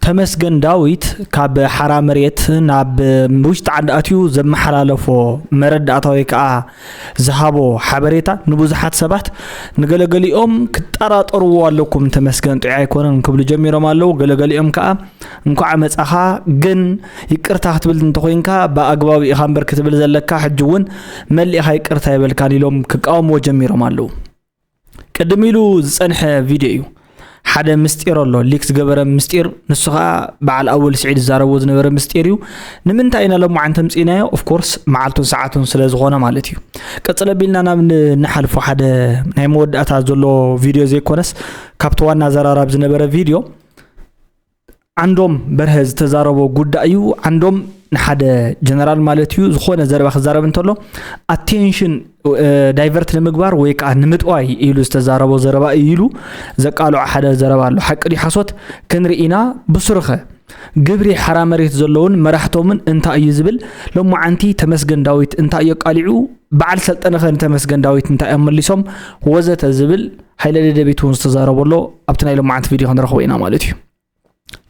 ተመስገን ዳዊት ካብ ሓራ መሬት ናብ ውሽጢ ዓዲ ኣትዩ ዘመሓላለፎ መረዳእታ ወይ ከዓ ዝሃቦ ሓበሬታ ንብዙሓት ሰባት፣ ንገለገሊኦም ክጠራጠርዎ ኣለኩም፣ ተመስገን ጥዑይ ኣይኮነን ክብሉ ጀሚሮም ኣለዉ። ገለገሊኦም ከዓ እንኳዕ መጻኻ፣ ግን ይቅርታ ክትብል እንተኾይንካ ብኣግባቡ ኢኻ እምበር ክትብል ዘለካ፣ ሕጂ እውን መሊእኻ ይቅርታ ይበልካን ኢሎም ክቃወምዎ ጀሚሮም ኣለዉ። ቅድም ኢሉ ዝጸንሐ ቪድዮ እዩ። ሓደ ምስጢር ኣሎ፣ ሊክ ዝገበረ ምስጢር፣ ንሱ ኸኣ በዓል ኣወል ስዒድ ዝዛረቦ ዝነበረ ምስጢር እዩ። ንምንታይ ኢና ሎማዓንቲ ኣምጺእናዮ? ኦፍኮርስ መዓልቱን ሰዓቱን ስለ ዝኾነ ማለት እዩ። ቀጽለ ቢልና ናብ ን-፣ ንሓልፎ ሓደ ናይ መወዳእታ ዘሎ ቪድዮ ዘይኮነስ ካብቲ ዋና ዘራራብ ዝነበረ ቪድዮ ዓንዶም በርሀ ዝተዛረቦ ጉዳይ እዩ። ዓንዶም ንሓደ ጀነራል ማለት እዩ ዝኾነ ዘረባ ክዛረብ እንተሎ ኣቴንሽን ዳይቨርት ንምግባር ወይ ከዓ ንምጥዋይ ኢሉ ዝተዛረቦ ዘረባ እዩ ኢሉ ዘቃልዖ ሓደ ዘረባ ኣሎ። ሓቂ ድዩ ሓሶት ክንርኢ ኢና። ብስሩኸ ግብሪ ሓራ መሬት ዘለውን መራሕቶምን እንታይ እዩ ዝብል? ሎማዓንቲ ተመስገን ዳዊት እንታይ እዩ ኣቃሊዑ? በዓል ሰልጠነኸ ንተመስገን ዳዊት እንታይ እዮም መሊሶም? ወዘተ ዝብል ሃይለ ደደቢት እውን ዝተዛረቦ ኣሎ። ኣብቲ ናይ ሎማዓንቲ ቪድዮ ክንረኽቦ ኢና ማለት እዩ።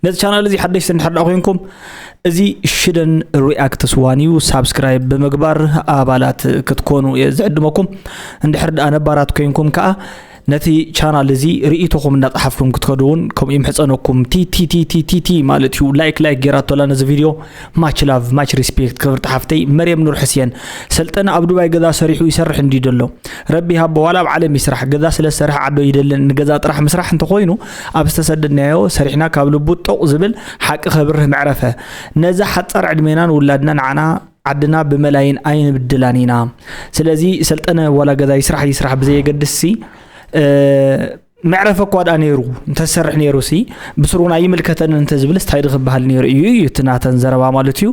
ነዚ ቻናል እዚ ሓደሽቲ እንድሕር ደኣ ኮይንኩም፣ እዚ ሽደን ሪኣክትስ ዋን እዩ። ሳብስክራይብ ብምግባር ኣባላት ክትኮኑ እየ ዝዕድመኩም። እንድሕር ደኣ ነባራት ኮይንኩም ከኣ ነቲ ቻናል እዚ ርእይቶኹም እናጸሓፍኩም ክትከዱ እውን ከምኡ ይምሕጸነኩም። ቲቲቲቲቲ ማለት እዩ። ላይክ ላይክ ጌራቶላ ነዚ ቪድዮ። ማች ላቭ ማች ሪስፔክት ክብርቲ ሓፍተይ መርየም ኑር ሕስየን። ሰልጠነ ኣብ ዱባይ ገዛ ሰሪሑ ይሰርሕ እንድዩ ደሎ። ረቢ ሃቦ ዋላ ኣብ ዓለም ይስራሕ፣ ገዛ ስለ ዝሰርሐ ዓዶ ይደልን፣ ንገዛ ጥራሕ ምስራሕ እንተኾይኑ ኣብ ዝተሰደድናዮ ሰሪሕና ካብ ልቡ ጦቕ ዝብል ሓቂ ከብርህ መዕረፈ። ነዛ ሓጻር ዕድሜና ንውላድና ንዓና ዓድና ብመላይን ኣይንብድላን ኢና። ስለዚ ሰልጠነ ዋላ ገዛ ይስራሕ ይስራሕ ብዘየገድስ ሲ፣ እ፣ መዕረፈ እኳ ደኣ ነይሩ፣ እንተዝሰርሕ ነይሩ ሲ፣ ብስሩ እውን ኣይምልከተንን እንተዝብልስ እንታይ ዶ ክበሃል ነይሩ እዩ? እዩ እቲ ናተን ዘረባ ማለት እዩ።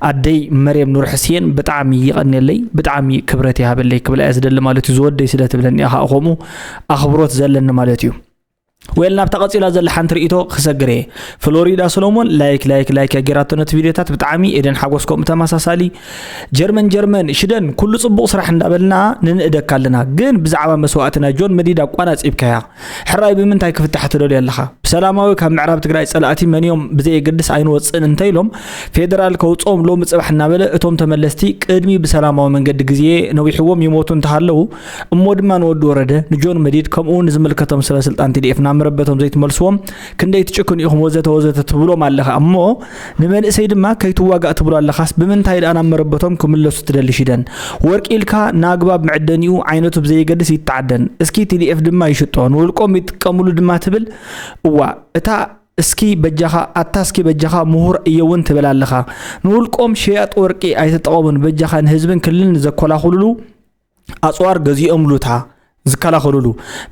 ኣደይ መርየም ኑር ሕስየን ብጣዕሚ ይቐንየለይ፣ ብጣዕሚ ክብረት ይሃበለይ ክብላ እየ ዝደሊ ማለት እዩ። ዝወደይ ስለ ትብለኒ እያ ከዓ ከምኡ ኣኽብሮት ዘለኒ ማለት እዩ። ወይል ናብታ ቀጺላ ዘላ ሓንቲ ርእይቶ ክሰግር እየ። ፍሎሪዳ ሰሎሞን ላይክ ላይክ ላይክ እያ ጌራቶ ነቲ ቪድዮታት ብጣዕሚ። ኤደን ሓጎስ ከምኡ ተመሳሳሊ። ጀርመን ጀርመን ሽደን ኩሉ ጽቡቕ ስራሕ እንዳበልና ንንእደካ ኣለና፣ ግን ብዛዕባ መስዋእቲ ናይ ጆን መዲድ ኣቋናጺብካያ። ሕራይ ብምንታይ ክፍታሕ ትደልዮ ኣለኻ? ብሰላማዊ ካብ ምዕራብ ትግራይ ጸላእቲ መን እዮም ብዘየገድስ ኣይንወጽእን እንተ ኢሎም ፌደራል ከውጽኦም ሎሚ ጽባሕ እናበለ እቶም ተመለስቲ ቅድሚ ብሰላማዊ መንገዲ ግዜ ነዊሕዎም ይሞቱ እንተሃለዉ እሞ ድማ ንወዲ ወረደ ንጆን መዲድ ከምኡ እውን ንዝምልከቶም ሰበ ስልጣን ቲ ዲ ኤፍ ናብ መረበቶም ዘይትመልስዎም ክንደይ ትጭክኑ ኢኹም ወዘተ ወዘተ ትብሎም ኣለኻ እሞ ንመንእሰይ ድማ ከይትዋጋእ ትብሎ ኣለኻስ ብምንታይ ደኣ ናብ መረበቶም ክምለሱ ትደሊ ሽደን? ወርቂ ኢልካ ንኣግባብ መዕደኒኡ ዓይነቱ ብዘየገድስ ይተዓደን። እስኪ ቲ ዲ ኤፍ ድማ ይሽጦ፣ ንውልቆም ይጥቀምሉ ድማ ትብል። እዋ፣ እታ እስኪ በጃኻ፣ ኣታ እስኪ በጃኻ ምሁር እየ እውን ትብል ኣለኻ። ንውልቆም ሸያጥ ወርቂ ኣይተጠቐሙን፣ በጃኻ ንህዝብን ክልልን ዘኮላኹልሉ ኣጽዋር ገዚኦምሉታ ዝከላኸሉሉ።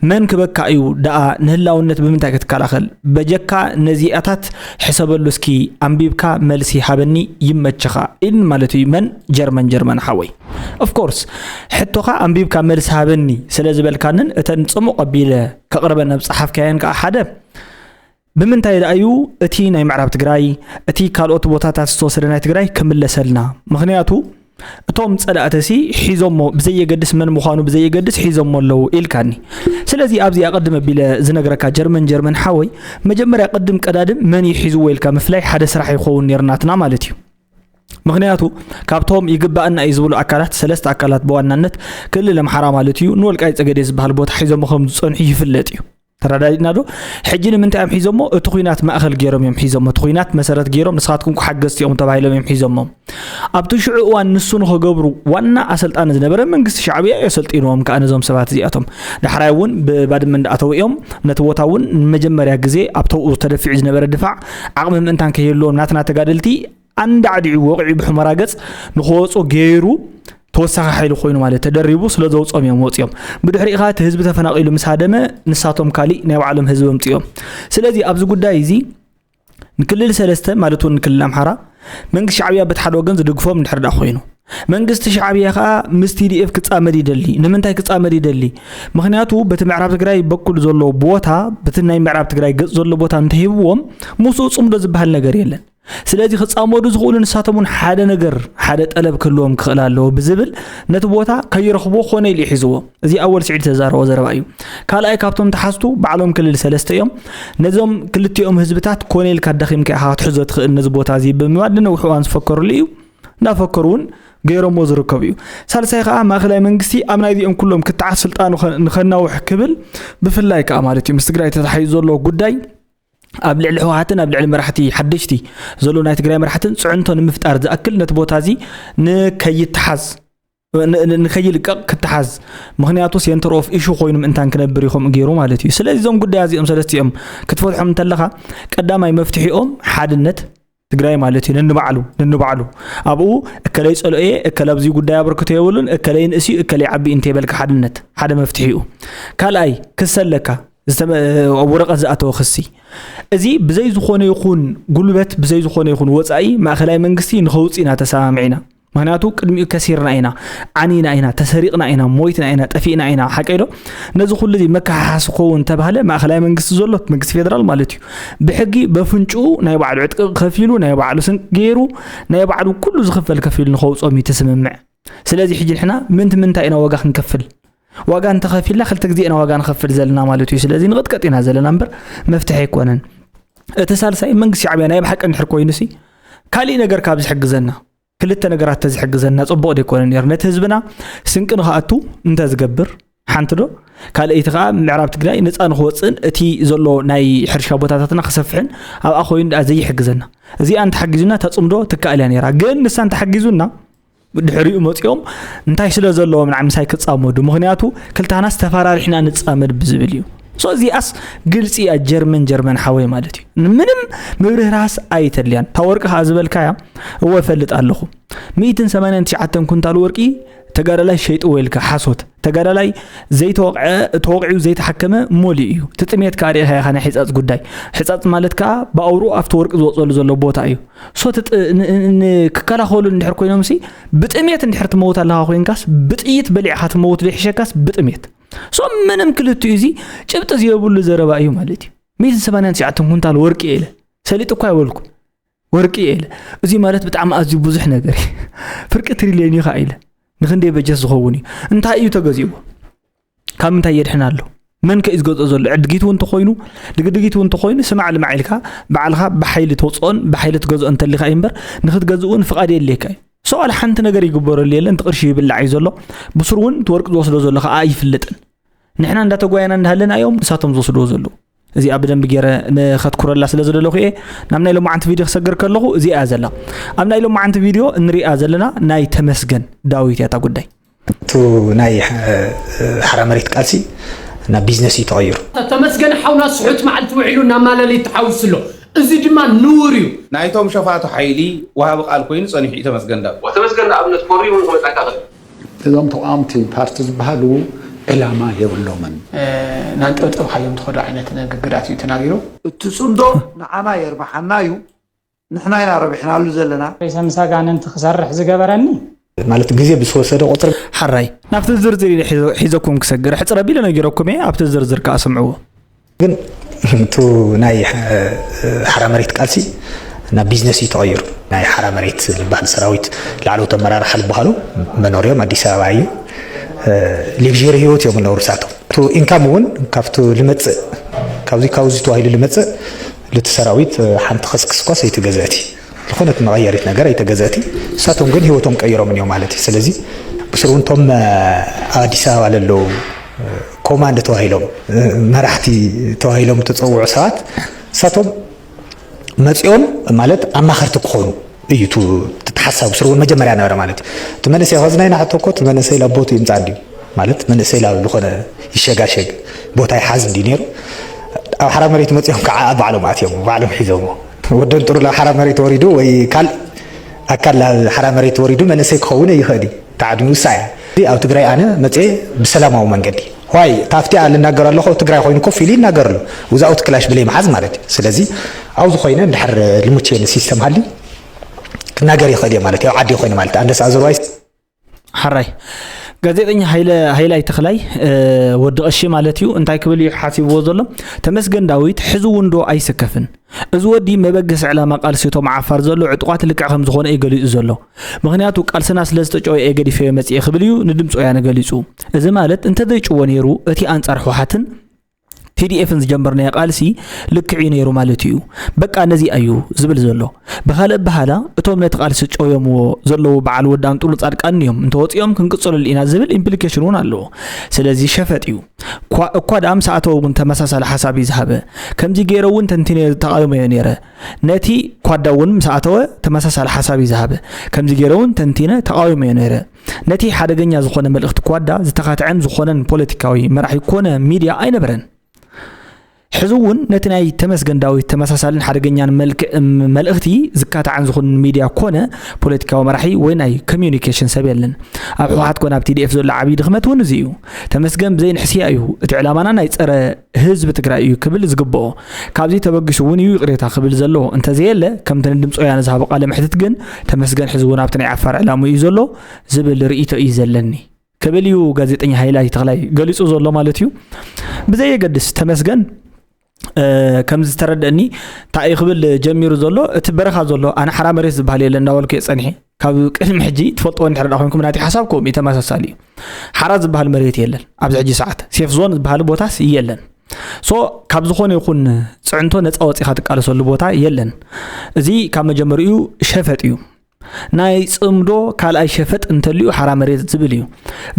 መን ክበካ እዩ ደኣ ንህላውነት ብምንታይ ክትከላኸል? በጀካ ነዚኣታት ሕሰበሉ እስኪ፣ ኣንቢብካ መልሲ ሃበኒ፣ ይመችኻ ኢልን ማለት እዩ። መን? ጀርመን ጀርመን ሓወይ። ኦፍኮርስ ሕቶኻ ኣንቢብካ መልሲ ሃበኒ ስለ ዝበልካንን እተን ጽሙቕ ኣቢለ ከቕርበን ኣብ ጸሓፍካየን ከኣ ሓደ ብምንታይ ደኣ እዩ እቲ ናይ ምዕራብ ትግራይ፣ እቲ ካልኦት ቦታታት ዝተወሰደ ናይ ትግራይ ክምለሰልና? ምኽንያቱ እቶም ጸላእትሲ ሒዞሞ ብዘየገድስ መን ምዃኑ ብዘየገድስ ሒዞሞ ኣለዉ ኢልካኒ። ስለዚ ኣብዚ ኣቐድም ኣቢለ ዝነግረካ ጀርመን ጀርመን ሓወይ መጀመርያ ቅድም ቀዳድም መን እዩ ሒዝዎ ኢልካ ምፍላይ ሓደ ስራሕ ይኸውን ነይሩ ናትና ማለት እዩ። ምኽንያቱ ካብቶም ይግባኣና እዩ ዝብሉ ኣካላት ሰለስተ ኣካላት ብዋናነት ክልል ኣምሓራ ማለት እዩ ንወልቃይት ጸገዴ ዝበሃል ቦታ ሒዞሞ ከም ዝጸንሑ ይፍለጥ እዩ። ተረዳዲእና ዶ? ሕጂ ንምንታይ እዮም ሒዞሞ? እቲ ኹናት ማእኸል ገይሮም እዮም ሒዞሞ። እቲ ኹናት መሰረት ገይሮም ንስኻትኩም ሓገዝቲ እዮም ተባሂሎም እዮም ሒዞሞ። ኣብቲ ሽዑ እዋን ንሱ ንኽገብሩ ዋና ኣሰልጣኒ ዝነበረ መንግስቲ ሻዕብያ እዩ ኣሰልጢንዎም ከኣ ነዞም ሰባት እዚኣቶም። ዳሕራይ እውን ብባድመ እንዳኣተው እዮም ነቲ ቦታ እውን ንመጀመርያ ግዜ ኣብተኡ ተደፊዑ ዝነበረ ድፋዕ ዓቕሚ ምእንታን ከይህልዎም ናትና ተጋደልቲ ኣንዳዕዲዑ ወቒዑ ብሑመራ ገጽ ንኽወጹ ገይሩ ተወሳኺ ሓይሊ ኮይኑ ማለት ተደሪቡ ስለ ዘውጾም እዮም ወጺኦም። ብድሕሪኡ ኸኣ እቲ ህዝቢ ተፈናቒሉ ምስ ሃደመ ንሳቶም ካሊእ ናይ ባዕሎም ህዝቢ ኣምጺኦም። ስለዚ ኣብዚ ጉዳይ እዚ ንክልል ሰለስተ ማለት እውን ንክልል ኣምሓራ መንግስቲ ሻዕብያ በቲ ሓደ ወገን ዝድግፎም እንድሕር ደኣ ኮይኑ መንግስቲ ሻዕብያ ኸኣ ምስ ቲ ዲ ኤፍ ክጻመድ ይደሊ። ንምንታይ ክጻመድ ይደሊ? ምኽንያቱ በቲ ምዕራብ ትግራይ በኩል ዘሎ ቦታ በቲ ናይ ምዕራብ ትግራይ ገጽ ዘሎ ቦታ እንተሂብዎም ምስኡ ጽምዶ ዝበሃል ነገር የለን። ስለዚ ክጻመዱ ዝኽእሉ ንሳቶም እውን ሓደ ነገር፣ ሓደ ጠለብ ክህልዎም ክኽእል ኣለዎ ብዝብል ነቲ ቦታ ከይረኽብዎ ኮነ ኢሉ ይሒዝዎ። እዚ ኣወል ስዒድ ዝተዛረቦ ዘረባ እዩ። ካልኣይ ካብቶም ተሓዝቱ ባዕሎም ክልል ሰለስተ እዮም። ነዞም ክልቲኦም ህዝብታት ኮነ ኢልካ ኣዳኺምካ ኢኻ ክትሕዞ ትኽእል ነዚ ቦታ እዚ ብምባል ንነዊሕ እዋን ዝፈከሩሉ እዩ። እናፈከሩ እውን ገይሮሞ ዝርከቡ እዩ። ሳልሳይ ከዓ ማእኸላይ መንግስቲ ኣብ ናይዚኦም ኩሎም ክትዓስ ስልጣኑ ከ- ንኸናውሕ ክብል ብፍላይ ከዓ ማለት እዩ ምስ ትግራይ ተታሒዙ ዘሎ ጉዳይ ኣብ ልዕሊ ህወሓትን ኣብ ልዕሊ መራሕቲ ሓደሽቲ ዘሎ ናይ ትግራይ መራሕትን ፅዕንቶ ንምፍጣር ዝኣክል ነቲ ቦታ እዚ ንከይተሓዝ ን- ን- ንከይልቀቕ ክተሓዝ ምክንያቱ ሴንተር ኦፍ ኢሹ ኮይኑ ምእንታን ክነብር እዩ ከምኡ ገይሩ ማለት እዩ። ስለዚ እዞም ጉዳይ እዚኦም ሰለስቲኦም ክትፈትሖም እንተለኻ ቀዳማይ መፍትሒኦም ሓድነት ትግራይ ማለት እዩ። ነንባዕሉ ነንባዕሉ ኣብኡ እከለይ ፀልኦ እየ እከለ ኣብዚ ጉዳይ ኣበርክቶ የብሉን እከለይ ንእስ እዩ እከለይ ዓቢ እንተይበልካ ሓድነት ሓደ መፍትሒ እዩ። ካልኣይ ክሰለካ ዝተመ- ኣብ ወረቐት ዝኣተወ ክሲ እዚ ብዘይ ዝኾነ ይኹን ጉልበት ብዘይ ዝኾነ ይኹን ወፃኢ ማእኸላይ መንግስቲ ንኸውፅእ ኢና ተሰማሚዕና። ምክንያቱ ቅድሚኡ ከሲርና ኢና፣ ዓኒና ኢና፣ ተሰሪቕና ኢና፣ ሞይትና ኢና፣ ጠፊእና ኢና። ሓቀይ ዶ? ነዚ ኩሉ እዚ መከሓሓሲ ክኸውን እንተባህለ ማእኸላይ መንግስቲ ዘሎ መንግስቲ ፌደራል ማለት እዩ ብሕጊ በፍንጭኡ ናይ ባዕሉ ዕጥቂ ከፊሉ ናይ ባዕሉ ስንቂ ገይሩ ናይ ባዕሉ ኩሉ ዝኽፈል ከፊሉ ንኸውፅኦም እዩ ተስምምዕ። ስለዚ ሕጂ ንሕና ምንቲ ምንታይ ኢና ዋጋ ክንከፍል? ዋጋ እንተኸፊልና ክልተ ግዜ ኢና ዋጋ ንኸፍል ዘለና ማለት እዩ። ስለዚ ንቕጥቀጥ ኢና ዘለና እምበር መፍትሒ ኣይኮነን። እቲ ሳልሳይ መንግስቲ ሻዕብያ ናይ ብሓቂ እንድሕር ኮይኑሲ ካሊእ ነገር ካብ ዝሕግዘና ክልተ ነገራት ተዝሕግዘና ጽቡቕ ደይኮነ ነይሩ። ነቲ ህዝብና ስንቂ ንኽኣቱ እንተዝገብር ሓንቲ ዶ፣ ካልኣይቲ ከዓ ምዕራብ ትግራይ ነፃ ንክወፅእን እቲ ዘሎ ናይ ሕርሻ ቦታታትና ክሰፍሕን ኣብኣ ኮይኑ ደኣ ዘይሕግዘና። እዚኣ እንተሓጊዙና ተፅምዶ ትከኣል እያ ነይራ። ግን ንሳ እንተሓጊዙና ድሕሪኡ መፂኦም እንታይ ስለ ዘለዎም ንዓ ምሳይ ክፃመዱ? ምክንያቱ ክልታናስ ተፈራሪሕና ንፃመድ ብዝብል እዩ። ሶ እዚኣስ ግልፂ እያ፣ ጀርመን ጀርመን ሓወይ ማለት እዩ። ንምንም ምብርህራስ ኣይተድልያን። እታ ወርቂ ከዓ ዝበልካያ እወ እፈልጥ ኣለኹ። ሚእትን ሰማንያን ትሽዓተን ኩንታል ወርቂ ተጋዳላይ ሸይጥዎ ኢልካ ሓሶት። ተጋዳላይ ዘይተወቕዐ ተወቒዑ ዘይተሓከመ ሞሊኡ እዩ። እቲ ጥሜት ከዓ ርኢኻ ኢኻ ናይ ሕፃፅ ጉዳይ። ሕፃፅ ማለት ከዓ ብኣውርኡ ኣብቲ ወርቂ ዝወፀሉ ዘሎ ቦታ እዩ። ሶ እቲ ጥ- ን- ን- ን- ክከላኸሉ እንድሕር ኮይኖም ሲ ብጥሜት እንድሕር ትመውት ኣለኻ ኮይንካስ ብጥይት በሊዕኻ ትመውት ዘይሕሸካስ ብጥሜት። ሶ ምንም ክልቲኡ እዚ ጭብጢ ዘይብሉ ዘረባ እዩ ማለት እዩ። ሚእትን ሰማንያን ትሽዓተን ኩንታል ወርቂ እየ ኢለ ሰሊጥ እኳ ኣይበልኩ ወርቂ እየ ኢለ። እዚ ማለት ብጣዕሚ ኣዝዩ ብዙሕ ነገር እዩ። ፍርቂ ትሪልዮን እዩ ከዓ ኢለ። ንክንደይ በጀት ዝኸውን እዩ? እንታይ እዩ ተገዚእዎ? ካብ ምንታይ የድሕን ኣሎ? መን ከ እዩ ዝገዝኦ ዘሎ? ዕድጊት እውን እንተኾይኑ ድግድጊት እውን እንተኾይኑ ስማዕ ልማዕ ኢልካ ባዕልኻ ብሓይሊ ተውፅኦን ብሓይሊ ትገዝኦ እንተሊኻ እዩ እምበር ንክትገዝእ እውን ፍቓድ የድልየካ እዩ። ሰው ኣለ ሓንቲ ነገር ይግበረሉ የለን። እቲ ቅርሺ ይብላዕ እዩ ዘሎ። ብስሩ እውን እቲ ወርቂ ዝወስዶ ዘሎ ከዓ ኣይፍለጥን። ንሕና እንዳተጓየና እንዳሃለና እዮም ንሳቶም ዝወስድዎ ዘለዉ። እዚኣ ብደንቢ ገይረ ንኸትኩረላ ስለ ዝደለኹ እየ ናብ ናይ ሎማዓንቲ ቪድዮ ክሰግር ከለኹ እዚኣ እያ ዘላ። ኣብ ናይ ሎማዓንቲ ቪድዮ እንሪኣ ዘለና ናይ ተመስገን ዳዊት እያ እታ ጉዳይ። እቲ ናይ ሓራ መሬት ቃልሲ ናብ ቢዝነስ እዩ ተቐይሩ። ተመስገን ሓውና ስሑት መዓልቲ ውዒሉ ናብ ማለሊት ተሓዊሱ ኣሎ። እዚ ድማ ንውር እዩ። ናይቶም ሸፋቱ ሓይሊ ወሃቢ ቃል ኮይኑ ጸኒሑ እዩ ተመስገን ዳዊት። ተመስገን ንኣብነት ኮሪ እውን ክመጻካ ክእል። እዞም ተቃወምቲ ፓርቲ ዝበሃሉ ዕላማ የብሎምን። እናንጠብጠብካዮም ትኸዶ ዓይነት ንግግራት እዩ ተናጊሩ። እቲ ጽምዶ ንዓና የርብሓና እዩ፣ ንሕና ኢና ረቢሕናሉ ዘለና። ርእሰ ምስ ኣጋንንቲ ክሰርሕ ዝገበረኒ። ማለት ግዜ ብዝወሰደ ቁፅሪ። ሓራይ ናብቲ ዝርዝር ኢለ ሒዘ- ሒዘኩም ክሰግር ሕፅር ኣቢለ ነጊረኩም እየ። ኣብቲ ዝርዝር ከዓ ስምዕዎ። ግን እቲ ናይ ሓራ መሬት ቃልሲ ናብ ቢዝነስ እዩ ተቐይሩ። ናይ ሓራ መሬት ዝበሃል ሰራዊት ላዕለዎት ኣመራርሓ ዝበሃሉ መኖርዮም ኣዲስ ኣበባ እዩ። ሌክዥሪ ህይወት እዮም ዝነብሩ ንሳቶም። እቲ ኢንካም እውን ካብቲ ልመፅእ ካብዚ ካብዚ ተባሂሉ ልመፅእ ልቲ ሰራዊት ሓንቲ ከስክስኳስ ኣይተገዘእቲ ዝኾነት መቐየሪት ነገር ኣይተገዘእቲ። ንሳቶም ግን ህይወቶም ቀይሮም እዮም ማለት እዩ። ስለዚ ብስሩ እውን እቶም ኣብ ኣዲስ ኣበባ ለለዉ ኮማንድ ተባሂሎም መራሕቲ ተባሂሎም ተፀውዑ ሰባት ንሳቶም መፂኦም ማለት ኣማኸርቲ ክኾኑ እዩ እቲ እቲ ሓሳብ ስሩ እውን መጀመርያ ነበረ ማለት እዩ። እቲ መንእሰይ ከዚ ናይ ናሕቶ እኮ እቲ መንእሰይ ላብ ቦቱ ይምፃእ እንድዩ ማለት መንእሰይ ላብ ዝኾነ ይሸጋሸግ ቦታ ይሓዝ እንድዩ ነይሩ። ኣብ ሓራ መሬት መፂኦም ከዓ ባዕሎም ኣትዮም ባዕሎም ሒዞሞ ወደን ጥሩ ላብ ሓራ መሬት ወሪዱ ወይ ካል ኣካል ላብ ሓራ መሬት ወሪዱ መንእሰይ ክኸውን ይኽእል እዩ። ተዓድሚ ውሳ እያ። ኣብ ትግራይ ኣነ መፅኤ ብሰላማዊ መንገዲ ዋይ ታፍቲኣ ልናገር ኣለኹ ትግራይ ኮይኑ ኮፍ ኢሉ ይናገር ኣሎ ውዛውት ክላሽ ብለይ መሓዝ ማለት እዩ። ስለዚ ኣብዚ ኮይነ እንድሕር ልሙቼኒ ሲስተም ሃሊ ክናገር ይኽእል እየ ማለት እዩ። ኣብ ዓዲ ኮይነ ማለት ኣንደስ ኣዘርዋይስ ሓራይ ጋዜጠኛ ሃይለ ሃይላይ ተኽላይ፣ ወዲ ቀሺ ማለት እዩ፣ እንታይ ክብል እዩ ሓሲብዎ ዘሎ? ተመስገን ዳዊት ሕዚ እውን ዶ ኣይስከፍን? እዚ ወዲ መበገሲ ዕላማ ቃልሲ እቶም ዓፋር ዘሎ ዕጡቓት ልክዕ ከም ዝኾነ እዩ ገሊጹ ዘሎ። ምኽንያቱ ቃልስና ስለ ዝተጨወየ ገዲፈዮ መጽየ ክብል እዩ ንድምፂ ወያነ ገሊጹ። እዚ ማለት እንተዘይጭዎ ነይሩ እቲ ኣንጻር ህወሓትን ቲዲኤፍን ዝጀመርናዮ ቃልሲ ልክዕ እዩ ነይሩ ማለት እዩ። በቃ ነዚ እዩ ዝብል ዘሎ። ብኻልእ ኣበሃላ እቶም ነቲ ቃልሲ ጨውዮምዎ ዘለዉ በዓል ወዲ ኣምጥሉ ጻድቃን እዮም፣ እንተወፂኦም ክንቅፅለሉ ኢና ዝብል ኢምፕሊኬሽን እውን ኣለዎ። ስለዚ ሸፈጥ እዩ። እኳ ደኣ ምስ ኣተወ እውን ተመሳሳሊ ሓሳብ እዩ ዝሃበ። ከምዚ ገይረ እውን ተንቲነ ተቓዊሞዮ ነይረ። ነቲ ኳዳ እውን ምስ ኣተወ ተመሳሳሊ ሓሳብ እዩ ዝሃበ። ከምዚ ገይረ እውን ተንቲነ ተቓዊሞዮ ነይረ። ነቲ ሓደገኛ ዝኾነ መልእኽቲ ኳዳ ዝተኻትዐን ዝኾነን ፖለቲካዊ መራሒ ኮነ ሚድያ ኣይነበረን። ሕዚ እውን ነቲ ናይ ተመስገን ዳዊት ተመሳሳልን ሓደገኛን መልክዕ መልእኽቲ ዝካታዕን ዝኾነ ሚድያ ኮነ ፖለቲካዊ መራሒ ወይ ናይ ኮሚዩኒኬሽን ሰብ የለን። ኣብ ህወሓት ኮነ ኣብ ቲዲኤፍ ዘሎ ዓብዪ ድኽመት እውን እዚ እዩ። ተመስገን ብዘይ ንሕስያ እዩ እቲ ዕላማና ናይ ፀረ ህዝቢ ትግራይ እዩ ክብል ዝግብኦ። ካብዚ ተበግሱ እውን እዩ ይቕሬታ ክብል ዘለዎ። እንተዘየለ ከምቲ ንድምፂ ወያነ ዝሃቦ ቃለ መሕትት ግን ተመስገን ሕዚ እውን ኣብቲ ናይ ዓፋር ዕላሙ እዩ ዘሎ ዝብል ርእይቶ እዩ ዘለኒ። ክብል እዩ ጋዜጠኛ ሃይላይ ተኽላይ ገሊጹ ዘሎ ማለት እዩ። ብዘየገድስ ተመስገን ከምዚ ዝተረደእኒ እንታይ እዩ ክብል ጀሚሩ ዘሎ? እቲ በረኻ ዘሎ ኣነ ሓራ መሬት ዝበሃል የለን እናበልኩ እየ ጸኒሐ። ካብ ቅድሚ ሕጂ ትፈልጥዎ እንድሕር ደኣ ኮይንኩም ናተይ ሓሳብ ከምኡ እዩ፣ ተመሳሳሊ እዩ። ሓራ ዝበሃል መሬት የለን ኣብዚ ሕጂ ሰዓት። ሴፍ ዞን ዝበሃል ቦታስ የለን። ሶ ካብ ዝኾነ ይኹን ጽዕንቶ ነጻ ወጺኻ ትቃለሰሉ ቦታ የለን። እዚ ካብ መጀመሪኡ ሸፈጥ እዩ። ናይ ጽምዶ ካልኣይ ሸፈጥ እንተልዩ ሓራ መሬት ዝብል እዩ።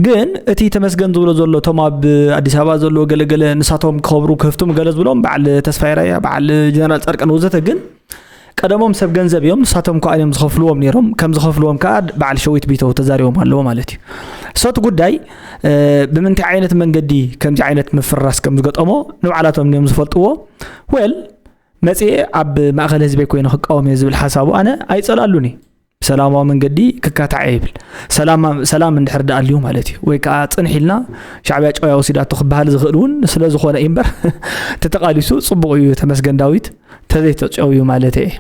ግን እቲ ተመስገን ዝብሎ ዘሎ እቶም ኣብ ኣዲስ ኣበባ ዘለዎ ገለገለ ንሳቶም ክኸብሩ ክህፍትሙ ገለ ዝብሎም በዓል ተስፋይ ራያ፣ በዓል ጀነራል ጻድቃን ወዘተ ግን ቀደሞም ሰብ ገንዘብ እዮም፣ ንሳቶም ከኣ እዮም ዝኸፍልዎም ነይሮም። ከም ዝኸፍልዎም ከኣ በዓል ሸዊት ቢተው ተዛሪቦም ኣለዎ ማለት እዩ። ሶ እቲ ጉዳይ ብምንታይ ዓይነት መንገዲ ከምዚ ዓይነት ምፍርራስ ከም ዝገጠሞ ንባዕላቶም እዮም ዝፈልጥዎ። ወል መጽኤ ኣብ ማእኸል ህዝበይ ኮይነ ክቃወም እየ ዝብል ሓሳቡ ኣነ ኣይጸላሉን እየ። ብሰላማዊ መንገዲ ክካታዕ እየ ይብል። ሰላም እንድሕር ደኣ ኣልዩ ማለት እዩ። ወይ ከዓ ጽንሕ ኢልና ሻዕብያ ጨውያ ወሲዳቶ ክበሃል ዝኽእል እውን ስለ ዝኾነ እዩ እምበር ተተቓሊሱ ጽቡቕ እዩ። ተመስገን ዳዊት ተዘይተጨውዩ ማለት እየ።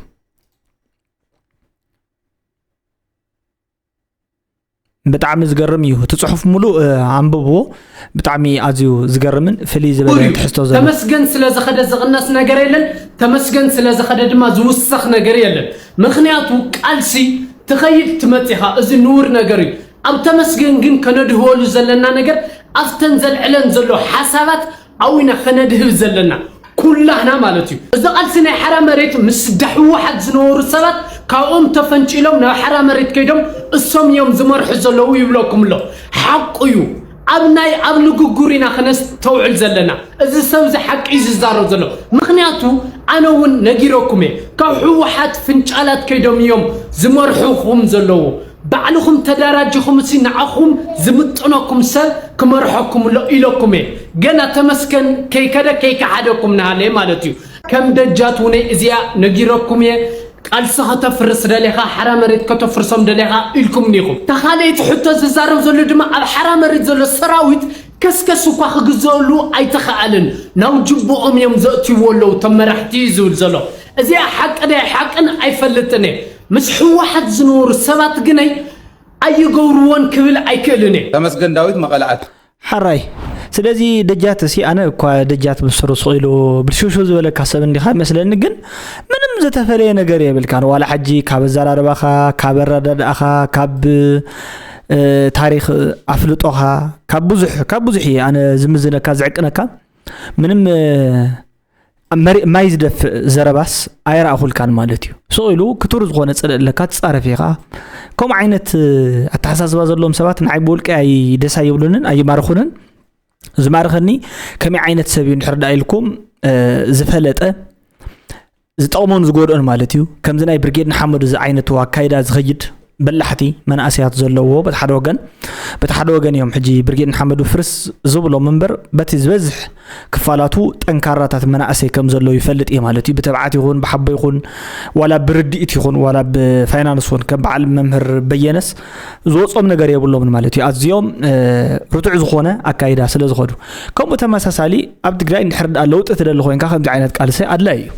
ብጣዕሚ ዝገርም እዩ። እቲ ጽሑፍ ሙሉእ ኣንብብዎ። ብጣዕሚ ኣዝዩ ዝገርምን ፍልይ ዝበለ ትሕዝቶ ዘለዎ። ተመስገን ስለ ዝኸደ ዝቕነስ ነገር የለን። ተመስገን ስለ ዝኸደ ድማ ዝውሰኽ ነገር የለን። ምኽንያቱ ቃልሲ ትኸይድ ትመጽእ ኢኻ። እዚ ንውር ነገር እዩ። ኣብ ተመስገን ግን ከነድህወሉ ዘለና ነገር ኣብተን ዘልዕለን ዘሎ ሓሳባት ኣብኡ ኢና ከነድህብ ዘለና ኩላህና ማለት እዩ። እዚ ቃልሲ ናይ ሓራ መሬት ምስ ህወሓት ዝነበሩ ሰባት ካብኦም ተፈንጪሎም ናብ ሓራ መሬት ከይዶም እሶም እዮም ዝመርሑ ዘለዉ ይብለኩም ኣሎ። ሓቁ እዩ። ኣብ ናይ ኣብ ንግግሩ ኢና ከነስተውዕል ዘለና። እዚ ሰብ እዚ ሓቂ እዩ ዝዛረብ ዘሎ። ምኽንያቱ ኣነ እውን ነጊረኩም እየ። ካብ ህወሓት ፍንጫላት ከይዶም እዮም ዝመርሑኹም ዘለዉ። ባዕልኹም ተዳራጅኹም እሲ ንዓኹም ዝምጥነኩም ሰብ ክመርሐኩም ኣሎ ኢለኩም እየ። ገና ተመስገን ከይከደ ከይከሓደኩም ናሃለየ ማለት እዩ። ከም ደጃት ውነይ እዚኣ ነጊረኩም እየ። ቃልሲ ከተፍርስ ደሌኻ ሓራ መሬት ከተፍርሶም ደሌኻ ኢልኩም ኒኹም። ተኻለይቲ ሕቶ ዝዛረብ ዘሎ ድማ ኣብ ሓራ መሬት ዘሎ ሰራዊት ከስከስ እኳ ክግዘሉ ኣይተኸኣልን ናብ ጅቦኦም እዮም ዘእትይዎ ኣለዉ ተመራሕቲ ዝብል ዘሎ። እዚኣ ሓቂ ደ ሓቅን ኣይፈልጥን እየ። ምስ ህወሓት ዝነበሩ ሰባት ግነይ ኣይገብርዎን ክብል ኣይክእልን እየ። ተመስገን ዳዊት መቐለኣት። ሓራይ ስለዚ ደጃት ሲ ኣነ እኳ ደጃት ብስሩ ስቕ ኢሉ ብልሽውሽው ዝበለካ ሰብ እንዲኻ ይመስለኒ፣ ግን ምንም ዝተፈለየ ነገር የብልካን። ዋላ ሕጂ ካብ ኣዘራርባኻ፣ ካብ ኣረዳድኣኻ፣ ካብ ታሪኽ ኣፍልጦኻ፣ ካብ ብዙሕ ካብ ብዙሕ እየ ኣነ ዝምዝነካ ዝዕቅነካ። ምንም ማይ ዝደፍእ ዘረባስ ኣይረኣኹልካን ማለት እዩ። ስቕ ኢሉ ክቱር ዝኾነ ጽልእ ኣለካ፣ ትጻረፍ ኢኻ። ከምኡ ዓይነት ኣተሓሳስባ ዘለዎም ሰባት ንዓይ ብውልቂ ኣይ ደስ ኣይብሉንን ኣይማርኹንን። ዝማርኸኒ ከመይ ዓይነት ሰብ እዩ እንድሕር ደኣ ኢልኩም ዝፈለጠ ዝጠቕሞን ዝጎድኦን ማለት እዩ። ከምዚ ናይ ብርጌድ ንሓመዱ ዝዓይነቱ ኣካይዳ ዝኸይድ በላሕቲ መናእሰያት ዘለዎ በቲ ሓደ ወገን፣ በቲ ሓደ ወገን እዮም ሕጂ ብርጌድ ንሓመዱ ፍርስ ዝብሎም እምበር በቲ ዝበዝሕ ክፋላቱ ጠንካራታት መናእሰይ ከም ዘለዉ ይፈልጥ እየ ማለት እዩ። ብተብዓት ይኹን ብሓቦ ይኹን ዋላ ብርድኢት ይኹን ዋላ ብፋይናንስ እውን ከም በዓል መምህር በየነስ ዝወጾም ነገር የብሎምን ማለት እዩ። ኣዝዮም ርቱዕ ዝኾነ ኣካይዳ ስለ ዝኸዱ፣ ከምኡ ተመሳሳሊ ኣብ ትግራይ እንድሕር ደኣ ለውጢ ትደሊ ኮይንካ ከምዚ ዓይነት ቃልሲ ኣድላይ እዩ።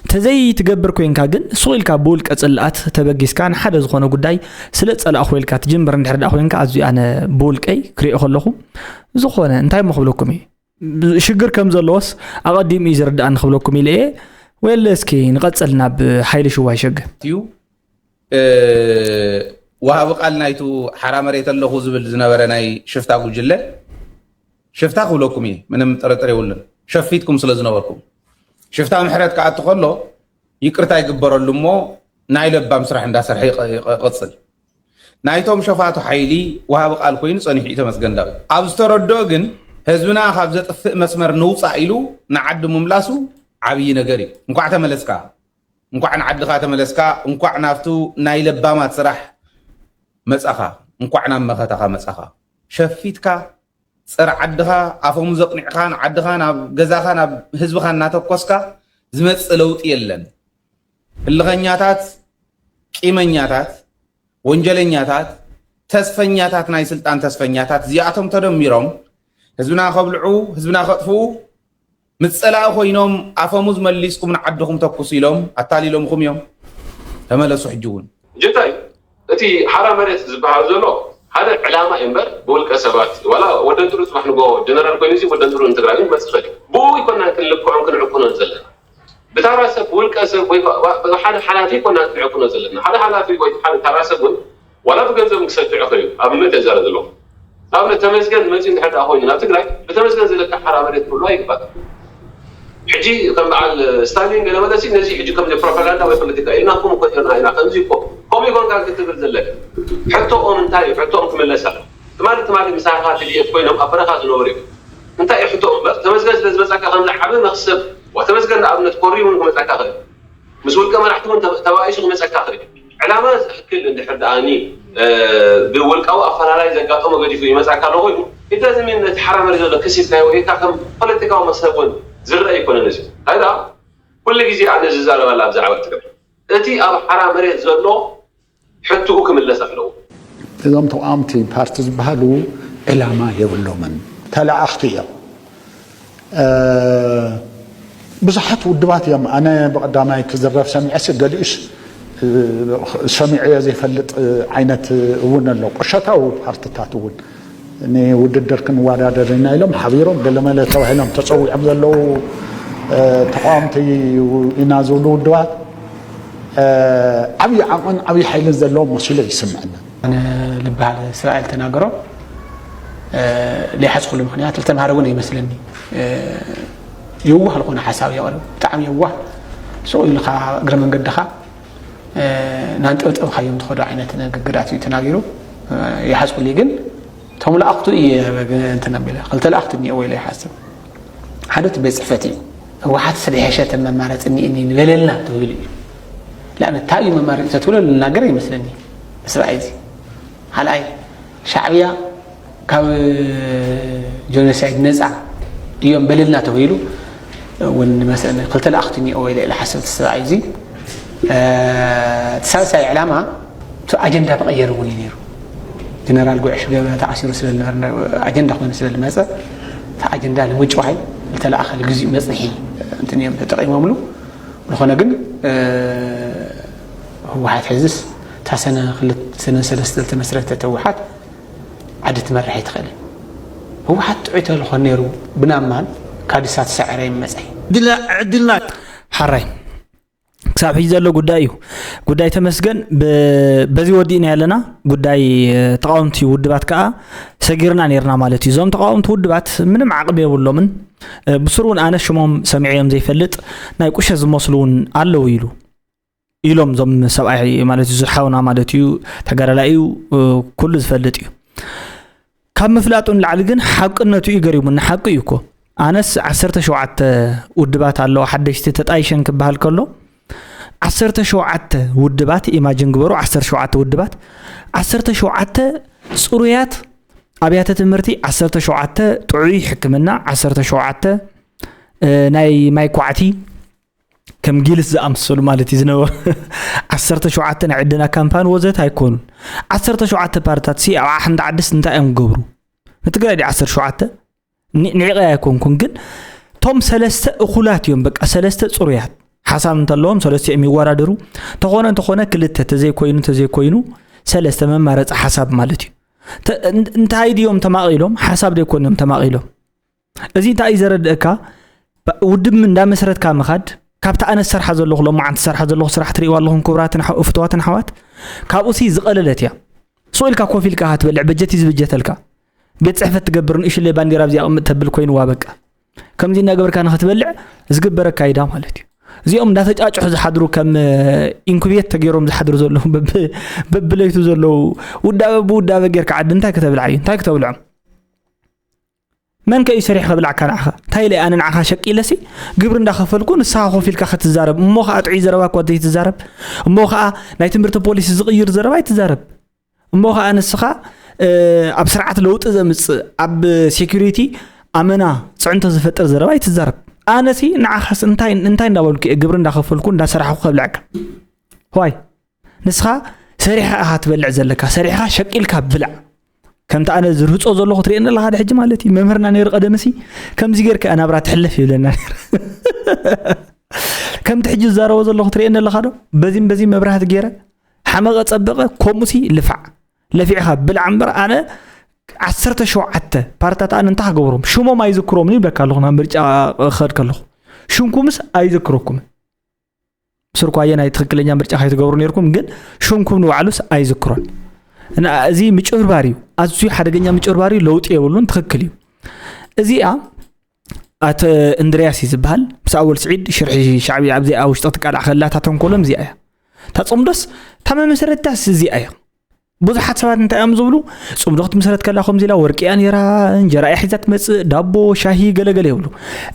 እንተዘይ ትገብር ኮይንካ ግን ሱቕ ኢልካ ብውልቀ ጽልኣት ተበጊስካ ንሓደ ዝኾነ ጉዳይ ስለ ጸላእኹ ኢልካ ትጅምር እንድሕር ደኣ ኮይንካ ኣዝዩ ኣነ ብውልቀይ ክሪኦ ከለኹ ዝኾነ እንታይ እሞ ክብለኩም እዩ፣ ሽግር ከም ዘለዎስ ኣቐዲሙ እዩ ዝርድኣኒ ክብለኩም ኢለ እየ። ወይለ እስኪ ንቐጽል ናብ ሓይሊ ሽዋይ ሸገ። እዩ። ወሃቢ ቃል ናይቱ ሓራ መሬት ኣለኹ ዝብል ዝነበረ ናይ ሽፍታ ጉጅለ ሽፍታ ክብለኩም እየ፣ ምንም ጥርጥር የብሉን። ሸፊትኩም ስለ ዝነበርኩም ሽፍታ ምሕረት ክኣቱ ከሎ ይቅርታ ይግበረሉ እሞ ናይ ለባም ስራሕ እንዳሰርሐ ይቀ- ይቀጽል። ናይቶም ሸፋቱ ሓይሊ ወሃቢ ቃል ኮይኑ ጸኒሑ እዩ ተመስገን ዳዊት። ኣብ ዝተረድኦ ግን ህዝብና ካብ ዘጥፍእ መስመር ንውጻእ ኢሉ ንዓዲ ምምላሱ ዓብዪ ነገር እዩ። እንኳዕ ተመለስካ፣ እንኳዕ ንዓድኻ ተመለስካ፣ እንኳዕ ናብቱ ናይ ለባማት ስራሕ መጻኻ፣ እንኳዕ ናብ መኸታኻ መጻኻ። ሸፊትካ ጸረ ዓድኻ ኣፈሙዝ ኣቕኒዕካ ንዓድኻ ናብ ገዛኻ ናብ ህዝብኻ እናተኮስካ ዝመጽእ ለውጢ የለን። ህልኸኛታት፣ ቂመኛታት፣ ወንጀለኛታት፣ ተስፈኛታት፣ ናይ ስልጣን ተስፈኛታት እዚኣቶም ተደሚሮም ህዝብና ከብልዑ፣ ህዝብና ከጥፍኡ ምስ ጸላኢ ኮይኖም ኣፈሙዝ መሊስኩም ንዓድኹም ተኩሱ ኢሎም ኣታሊሎምኹም እዮም። ተመለሱ ሕጂ እውን። ጅታይ እቲ ሓራ መሬት ዝበሃል ዘሎ ሓደ ዕላማ እዩ እምበር ብውልቀ ሰባት ዋላ ወደንጥሩ ጽባሕ ንጎ ጀነራል ኮይኑ ሲ ወደንጥሩ ንትግራይ እውን ክመጽእ ይኽእል እዩ። ብኡ ይኮና ክንልክዖን ክንዕቁኖን ዘለና ብታራ ሰብ ብውልቀ ሰብ ወይ ብሓደ ሓላፊ ይኮና ክንዕቁኖ ዘለና ሓደ ሓላፊ ወይ ሓደ ታራ ሰብ እውን ዋላ ብገንዘብ ክሰድዕ ይኽእል እዩ። ኣብነት እየ ዘረ ዘለኹ ኣብነት ተመስገን መፂኡ እንድሕር ደኣ ኮይኑ ናብ ትግራይ ብተመስገን ዝለካ ሓራ መሬት ክብሉ ኣይግባእ። ሕጂ ከም በዓል ስታሊን ገለ መለሲ ነዚ ሕጂ ከም ፕሮፓጋንዳ ወይ ፖለቲካ ኢልና ከም እኮ ኢና ኢና ከምዚ እኮ ከምኡ ይኮንካ ክትብል ዘለካ ሕቶኦም እንታይ እዩ ሕቶኦም ክምለስ ኣሎ ትማሊ ትማሊ ምሳኻ ትድየት ኮይኖም ኣብ በረኻ ዝነበሩ እዮም እንታይ እዩ ሕቶኦም እምበር ተመስገን ስለ ዝመፃካ ከምዚ ዓብ መክሰብ ዋ ተመስገን ንኣብነት ኮሪ እውን ክመፃካ ክእል ምስ ውልቀ መራሕቲ እውን ተባኢሱ ክመፀካ ክእል ዕላማ ዝሕክል እንድሕር ደኣኒ ብውልቃዊ ኣፈላላይ ዘጋጠሞ ገዲፉ ይመፃካ ኣሎ ኮይኑ ኢዳዝሚን ነቲ ሓራ መሬት ዘሎ ክሲስካዮ ወይ ከዓ ከም ፖለቲካዊ መሰብ እውን ዝረአ ኣይኮነን እዚ እንታይ ደኣ ኩሉ ግዜ ኣነ ዝዛረበላ ብዛዕባ ትግራይ እቲ ኣብ ሓራ መሬት ዘሎ ሕትኡ ክምለስ ኣለዎ። እዞም ተቃወምቲ ፓርቲ ዝበሃሉ ዕላማ የብሎምን፣ ተለኣኽቲ እዮም። ብዙሓት ውድባት እዮም። ኣነ ብቐዳማይ ክዝረብ ሰሚዐስ ገሊኡስ ሰሚዐዮ ዘይፈልጥ ዓይነት እውን ኣሎ። ቁሸታዊ ፓርትታት እውን ንውድድር ክንወዳደር ኢና ኢሎም ሓቢሮም ገለመለ ተባሂሎም ተፀዊዖም ዘለዉ ተቃወምቲ ኢና ዝብሉ ውድባት ዓብዪ ዓቕምን ዓብዪ ሓይልን ዘለዎም መሲሉ ይስምዐና። ኣነ ልበሃል እስራኤል ተናገሮ ለይሓዝኩሉ ምክንያት ልተምሃረ እውን ኣይመስለኒ። የዋህ ዝኾነ ሓሳብ የቕርብ፣ ብጣዕሚ የዋህ። ስቕ ኢልኻ እግረ መንገድኻ ናንጠብጠብካዮም ትኸዶ ዓይነት ንግግራት እዩ ተናጊሩ። ይሓዝኩሉ ግን እቶም ለኣኽቱ እየ እንትን ኣቢለ ክልተ ለኣኽቲ እኒኦዎ ኢለ ይሓስብ። ሓደ እቲ ቤት ፅሕፈት እዩ። ህወሓት ስለ ሕሸት መማረፂ እኒእኒ ንበለልና ተባሂሉ እዩ። ላ እንታይ እዩ መማረፂ ተትብሎ ልናገር ይመስለኒ። ስራይ እዚ ካልኣይ ሻዕብያ ካብ ጆኖሳይድ ነፃ እዮም በለልና ተባሂሉ እውን መስለኒ ክልተ ለኣኽቲ እኒኦዎ ኢለ ኢለ ሓስብ እቲ ስራይ እዚ እቲ ሳልሳይ ዕላማ እቲ ኣጀንዳ መቐየሪ እውን እዩ ነይሩ። ጀነራል ጉዕሽ ገበ ተኣሲሩ ስለዝነበረ ኣጀንዳ ኮይኑ ስለዝመፀ እቲ ኣጀንዳ ንምጭዋይ ዝተለኣኸ ግዜኡ መፅንሒ እንትን እዮም ተጠቒሞምሉ። ዝኾነ ግን ህወሓት ሕዝስ እታ ሰነ ክልተ ሰነ ሰለስተ ዝተመስረተት ህወሓት ዓዲ ትመርሕ ኣይትኽእልን። ህወሓት ጥዑይ ተልኾን ነይሩ ብናማን ካድሳ ተሰዐረ ይመፀ። ዕድልና ሓራይ ክሳብ ሕጂ ዘሎ ጉዳይ እዩ። ጉዳይ ተመስገን በዚ ወዲእና ያለና ጉዳይ ተቃወምቲ ውድባት ከዓ ሰጊርና ነርና ማለት እዩ። እዞም ተቃወምቲ ውድባት ምንም ዓቕሚ የብሎምን። ብስሩ እውን ኣነ ሽሞም ሰሚዐዮም ዘይፈልጥ ናይ ቁሸ ዝመስሉ እውን ኣለዉ ኢሉ ኢሎም እዞም ሰብኣይ ማለት እዩ ዝሓውና ማለት እዩ ተጋዳላይ እዩ ኩሉ ዝፈልጥ እዩ። ካብ ምፍላጡ ንላዕሊ ግን ሓቅነቱ እዩ ገሪሙኒ። ሓቂ እዩ እኮ ኣነስ ዓሰርተ ሸውዓተ ውድባት ኣለዋ ሓደሽቲ ተጣይሸን ክበሃል ከሎ ዓሰርተ ሸውዓተ ውድባት ኢማጅን ግበሩ ዓሰርተ ሸውዓተ ውድባት ዓሰርተ ሸውዓተ ፅሩያት ኣብያተ ትምህርቲ ዓሰርተ ሸውዓተ፣ ጥዑይ ሕክምና ዓሰርተ ሸውዓተ፣ እ፣ ናይ ማይ ኳዕቲ ከም ጊልስ ዝኣመሰሉ ማለት እዩ ዝነበሩ ዓሰርተ ሸውዓተ ናይ ዕደና ካምፓኒ ወዘተ ኣይኮኑን። ዓሰርተ ሸውዓተ ፓርትታት ሲ ኣብ ሓንቲ ዓድስ እንታይ እዮም ገብሩ? ንትግራይ ዲ ዓሰርተ ሸውዓተ ኒ-፣ ንዒቐ ኣይኮንኩን፣ ግን ቶም ሰለስተ እኹላት እዮም። በቃ ሰለስተ ጽሩያት ሓሳብ እንተለዎም ሰለስተ እዮም ይወዳደሩ። ተኾነ እንተኾነ ክልተ ተዘይኮይኑ፣ ተዘይኮይኑ ሰለስተ መማረፂ ሓሳብ ማለት እዩ። ተ-፣ እን-፣ እንታይ ድዮም ተማቒሎም? ሓሳብ ደይኮን እዮም ተማቒሎም። እዚ እንታይ እዩ ዘረድእካ? ባ-፣ ውድብ እንዳመስረትካ ምኻድ፣ ካብቲ ኣነ ዝሰርሓ ዘለኹ፣ ሎማዓንቲ ዝሰርሓ ዘለኹ ስራሕ ትርእይዋ ኣለኹም ክቡራትን ሓ-፣ ፍቱዋትን ኣሕዋት፣ ካብኡ ሲ ዝቐለለት እያ። ስቕ ኢልካ ኮፍ ኢልካ ኢኻ ትበልዕ፣ በጀት እዩ ዝብጀተልካ። ቤት ጽሕፈት ትገብር፣ ንእሽለይ ባንዴራ ኣብዚኣ ኣቕምጥ ተብል ኮይንዋ በቃ። ከምዚ እናገበርካ ንኽትበልዕ ዝግበረካ ኢዳ ማለት እዩ። እዚኦም እንዳተጫጭሑ ዝሓድሩ፣ ከም ኢንኩቤት ተገይሮም ዝሓድሩ ዘለዉ፣ በብ-፣ በብለይቱ ዘለዉ፣ ውዳበ ብውዳበ ጌርካ ዓዲ እንታይ ክተብልዓ እዩ? እንታይ ክተብልዖም? መን ከ እዩ ሰሪሕ ከብላዕካ ንዓኻ? እንታይ ኢለ ኣነ ንዓኻ ሸቂለሲ ግብሪ እንዳኸፈልኩ ንስኻ ኮፍ ኢልካ ክትዛረብ፣ እሞ ኸኣ ጥዑይ ዘረባ እኳ ዘይትዛረብ፣ እሞ ኸኣ ናይ ትምህርቲ ፖሊሲ ዝቕይር ዘረባ ኣይትዛረብ። እሞ ኸኣ ንስኻ፣ እ፣ ኣብ ስርዓት ለውጢ ዘምጽእ፣ ኣብ ሴኩሪቲ ኣመና ጽዕንቶ ዝፈጥር ዘረባ ኣይትዛረብ። ኣነሲ ንዓኻስ እንታይ፣ እንታይ እንዳበልኩ እየ ግብሪ እንዳኸፈልኩ እንዳሰራሕኩ ከብልዐካ? ዋይ፣ ንስኻ ሰሪሕኻ ኢኻ ትበልዕ ዘለካ፣ ሰሪሕኻ ሸቂልካ ብላዕ። ከምቲ ኣነ ዝርህጾ ዘለኹ ትርእየኒ ኣለኻ ዶ ሕጂ ማለት እዩ። መምህርና ነይሩ ቀደምሲ ከምዚ ጌርካ እያ ናብራ ትሕለፍ ይብለና ነይሩ። ከምቲ ሕጂ ዝዛረቦ ዘለኹ ትርእየኒ ኣለኻ ዶ? በዚም በዚም መብራህቲ ገይረ ሓመቐ ጸበቐ ከምኡሲ ልፋዕ። ለፊዕኻ ብላዕ እምበር ኣነ ዓሰርተ ሸውዓተ ፓርትታት ኣነ እንታይ ክገብሮም? ሽሞም ኣይዝክሮምን ይብለካ ኣለኹ ናብ ምርጫ ክኸድ ከለኹ። ሽምኩምስ ኣይዝክረኩምን። ብስርኳየ ናይ ትኽክለኛ ምርጫ ከይትገብሩ ነይርኩም፣ ግን ሽምኩም ንባዕሉስ ኣይዝክሮን። እና እዚ ምጭብርባር እዩ፣ ኣዝዩ ሓደገኛ ምጭብርባር እዩ፣ ለውጢ የብሉን፣ ትኽክል እዩ። እዚኣ ኣቶ እንድርያስ እዩ ዝበሃል፣ ምስ ኣወል ስዒድ ሽርሒ ሻዕብያ ኣብዚኣ ውሽጢ ክትቃላዕ ከላ እታ ተንኮሎም እዚኣ እያ። እታ ጽምዶስ እታ መመስረትታስ እዚኣ እያ። ብዙሓት ሰባት እንታይ እዮም ዝብሉ? ጽምዶ ክትምስረት ከላ ከምዚ ኢላ ወርቂ እያ ነይራ፣ እንጀራ እያ ሒዛ ትመጽእ፣ ዳቦ፣ ሻሂ፣ ገለገለ ይብሉ።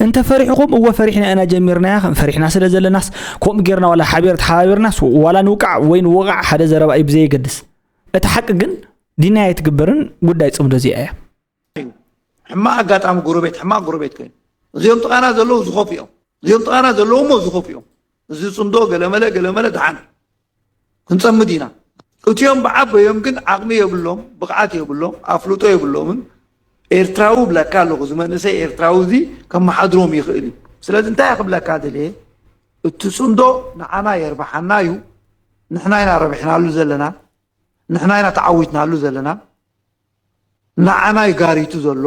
እንተ ፈሪሕኹም፣ እወ ፈሪሕና ኢና ጀሚርናያ፣ ፈሪሕና ስለ ዘለናስ ከምኡ ጌርና ዋላ ሓቢር ተሓባቢርናስ ዋላ ንውቃዕ ወይ ንወቓዕ ሓደ ዘረባ እዩ ብዘየገድስ። እቲ ሓቂ ግን ዲናይ ኣይትግበርን ጉዳይ ጽምዶ እዚኣ እያ። ሕማቕ ኣጋጣሚ ጎረቤት፣ ሕማቕ ጎረቤት ኮይኑ። እዚኦም ጥቓና ዘለዉ ዝኸፉ እዮም። እዚኦም ጥቓና ዘለዉ እሞ ዝኸፉ እዮም። እዚ ጽምዶ ገለመለ፣ ገለመለ ደሓን። ክንጸምድ ኢና። እቲኦም ብዓበዮም ግን ዓቕሚ የብሎም፣ ብቕዓት የብሎም፣ ኣፍልጦ የብሎምን። ኤርትራዊ ብለካ ኣለኹ፣ እዚ መንእሰይ ኤርትራዊ እዚ ከመሓድሮም ይኽእል እዩ። ስለዚ እንታይ እየ ክብለካ ደልየ፣ እቲ ጽምዶ ንዓና የርብሓና እዩ፣ ንሕና ኢና ረቢሕናሉ ዘለና፣ ንሕና ኢና ተዓዊትናሉ ዘለና። ንዓና እዩ ጋሪቱ ዘሎ፣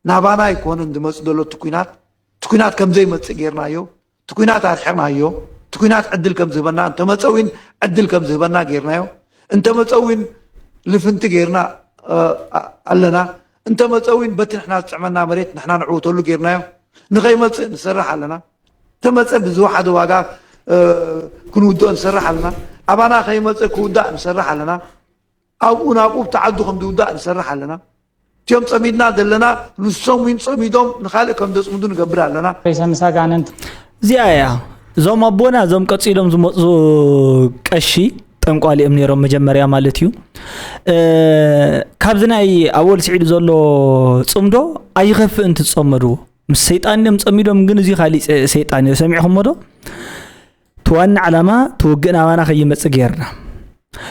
ናባና ኣይኮነን ዝመጽእ ዘሎ እቲ ኲናት። እቲ ኲናት ከም ዘይመጽእ ጌርናዮ፣ እቲ ኲናት ኣርሒቕናዮ፣ እቲ ኲናት ዕድል ከም ዝህበና፣ እንተመጸ እውን ዕድል ከም ዝህበና ጌርናዮ፣ እንተመጸ እውን ልፍንቲ ጌርና ኣለና፣ እንተመጸ እውን በቲ ንሕና ዝጥዕመና መሬት ንሕና ንዕወተሉ ጌርናዮ። ንኸይመጽእ ንሰርሕ ኣለና፣ እንተመጸ ብዝወሓደ ዋጋ ክንውድኦ ንሰርሕ ኣለና፣ ኣባና ከይመጸ ክውዳእ ንሰርሕ ኣለና። ኣብኡ ናብኡ ብቲ ዓዱ ከም ዝውዳእ ንሰርሕ ኣለና። እቲኦም ጸሚድና ዘለና ንሶም እውን ጸሚዶም ንኻልእ ከም ዘጽምዱ ንገብር ኣለና። ርእሰ ምስ ኣጋንንት። እዚኣ እያ እዞም ኣቦና እዞም ቀጺሎም ዝመፁ ቀሺ ጠንቋሊ እዮም ነይሮም መጀመርያ ማለት እዩ። እ፣ ካብዚ ናይ ኣወል ስዒድ ዘሎ ጽምዶ ኣይኸፍእን ትጸመድዎ። ምስ ሰይጣን እዮም ጸሚዶም፣ ግን እዚ ካሊእ ሰይጣን እዩ። ሰሚዕኹሞ ዶ? እቲ ዋና ዓላማ እቲ ውግእ ናባና ከይመጽእ ጌርና።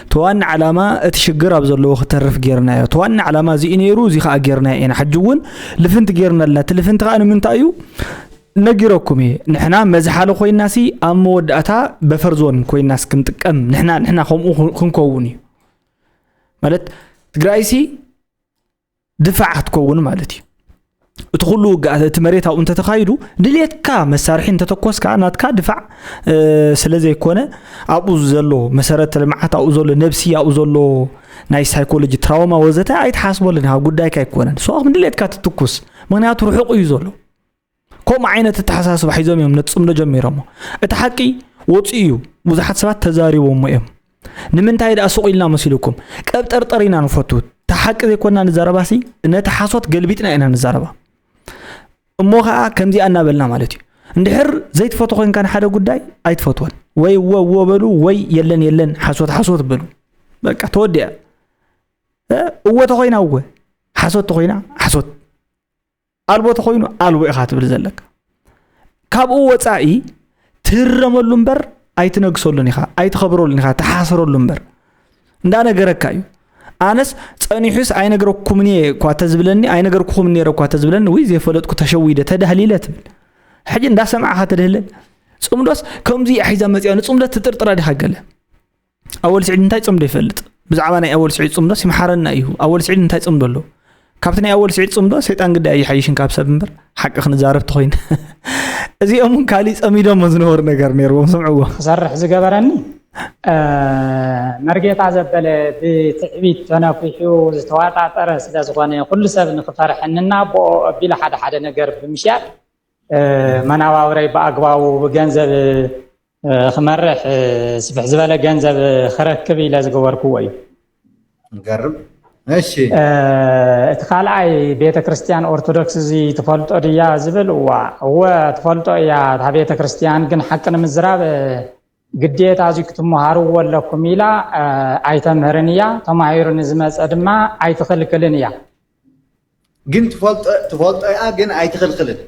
እቲ ዋና ዓላማ እቲ ሽግር ኣብ ዘለዎ ክተርፍ ጌርናዮ። እቲ ዋና ዓላማ እዚ እዩ ነይሩ፣ እዚ ከኣ ጌርናዮ ኢና። ሕጂ እውን ልፍንቲ ጌርና ኣለና። እቲ ልፍንቲ ከኣ ንምንታይ እዩ? ነጊረኩም እየ። ንሕና መዝሓሊ ኮይናሲ ኣብ መወዳእታ በፈር ዞን ኮይናስ ክንጥቀም፣ ንሕና፣ ንሕና ከምኡ ክንከውን እዩ። ማለት ትግራይሲ ድፋዕ ክትከውን ማለት እዩ። እቲ ኩሉ ውግኣት፣ እቲ መሬት ኣብኡ እንተተኻይዱ፣ ድልየትካ መሳርሒ እንተተኮስካ፣ ናትካ ድፋዕ፣ እ፣ ስለ ዘይኮነ፣ ኣብኡ ዘሎ መሰረተ ልምዓት፣ ኣብኡ ዘሎ ነብሲ፣ ኣብኡ ዘሎ ናይ ሳይኮሎጂ ትራውማ ወዘተ ኣይትሓስበሉን፣ ካብ ጉዳይካ ኣይኮነን። ንስኻ ከም ድልየትካ ትትኩስ፣ ምኽንያቱ ርሑቕ እዩ ዘሎ። ከምኡ ዓይነት ኣተሓሳስባ ሒዞም እዮም ነቲ ጽምዶ ጀሚሮሞ። እቲ ሓቂ ወጺኡ እዩ፣ ብዙሓት ሰባት ተዛሪቦሞ እዮም። ንምንታይ ደኣ ሱቕ ኢልና መሲልኩም? ቀብጠርጠር ኢና ንፈቱ። እቲ ሓቂ ዘይኮንና ንዛረባሲ፣ ነቲ ሓሶት ገልቢጥና ኢና ንዛረባ። እሞ ኸኣ ከምዚኣ እናበልና ማለት እዩ። እንድሕር ዘይትፈትዎ ኮይንካ ንሓደ ጉዳይ ኣይትፈትዎን። ወይ እወ እወ በሉ፣ ወይ የለን የለን፣ ሓሶት ሓሶት በሉ። በቃ ተወዲኣ። እ፣ እወ ተኾይና እወ። ሓሶት ተኾይና ሓሶት፣ ኣልቦ ተኾይኑ ኣልቦ ኢኻ ትብል ዘለካ። ካብኡ ወፃኢ ትህረመሉ እምበር ኣይትነግሰሉን ኢኻ፣ ኣይትኸብረሉን ኢኻ፣ ትሓስረሉ እምበር እንዳነገረካ እዩ። ኣነስ ጸኒሑስ ኣይነግረኩምን እየ እኳ ተዝብለኒ፣ ኣይነገርኩኹምን ነይረ እኳ ተዝብለኒ፣ ውይ ዘይፈለጥኩ ተሸዊደ ተዳህሊለ ትብል። ሕጂ እንዳሰማዕኻ ተድህለል። ጽምዶስ ከምዚ እያ ሒዛ መጺኣ፣ ንጽምዶ ትጥርጥራ ዲኻ ገለ? ኣወል ስዒድ እንታይ ጽምዶ ይፈልጥ? ብዛዕባ ናይ ኣወል ስዒድ ጽምዶስ ይምሓረና እዩ። ኣወል ስዒድ እንታይ ጽምዶ ኣሎ? ካብቲ ናይ ኣወል ስዒድ ጽምዶ ሰይጣን ግዳይ ኣይሓይሽን ካብ ሰብ እምበር፣ ሓቂ ክንዛረብ ተኾይኑ። እዚኦም እውን ካሊእ ጸሚዶሞ ዝነበሩ ነገር ነይርዎም፣ ስምዕዎ። ክሰርሕ ዝገበረኒ፣ እ፣ መርጌታ ዘበለ ብትዕቢት ተነፊሑ ዝተዋጣጠረ ስለ ዝኾነ፣ ኩሉ ሰብ ንኽፈርሐኒ እና ብኦ ኣቢሉ ሓደ ሓደ ነገር ብምሽያጥ፣ እ፣ መናባብረይ ብኣግባቡ ብገንዘብ፣ እ፣ ክመርሕ፣ እ፣ ስፍሕ ዝበለ ገንዘብ ክረክብ ኢለ ዝገበርክዎ እዩ። ንገርም። እሺ። እ፣ እቲ ካልኣይ ቤተ ክርስቲያን ኦርቶዶክስ እዚ ትፈልጦ ድያ ዝብል፣ እዋ፣ እወ ትፈልጦ እያ እታ ቤተ ክርስቲያን፣ ግን ሓቂ ንምዝራብ፣ እ፣ ግዴታ እዚ ክትመሃርዎ ኣለኩም ኢላ፣ እ፣ ኣይተምህርን እያ። ተማሂሩ ንዝመፀ ድማ ኣይትኽልክልን እያ። ግን ትፈልጦ ትፈልጦ እያ ግን ኣይትኽልክልን።